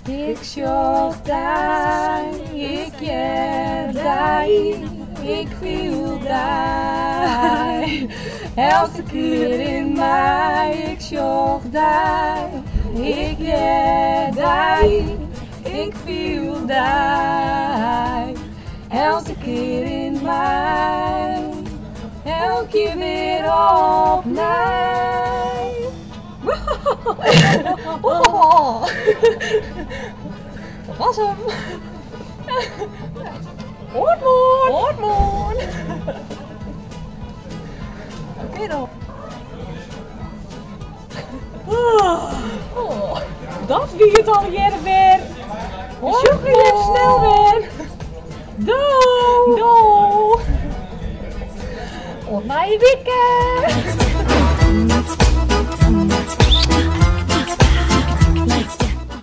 Ik sjoch dy, ik hear dy, ik fiel dy. Elke kear yn my, ik sjoch dy, ik hear dy, ik fiel dy. Elke kear yn my, elke kear wer opnij. Oh. Dat was hem. Oant moarn. Oant moarn. Oké dan. Oh, dat wie it allegearre wer. We sjogge jim snel wer. Doei. Doei. Oant nije wike.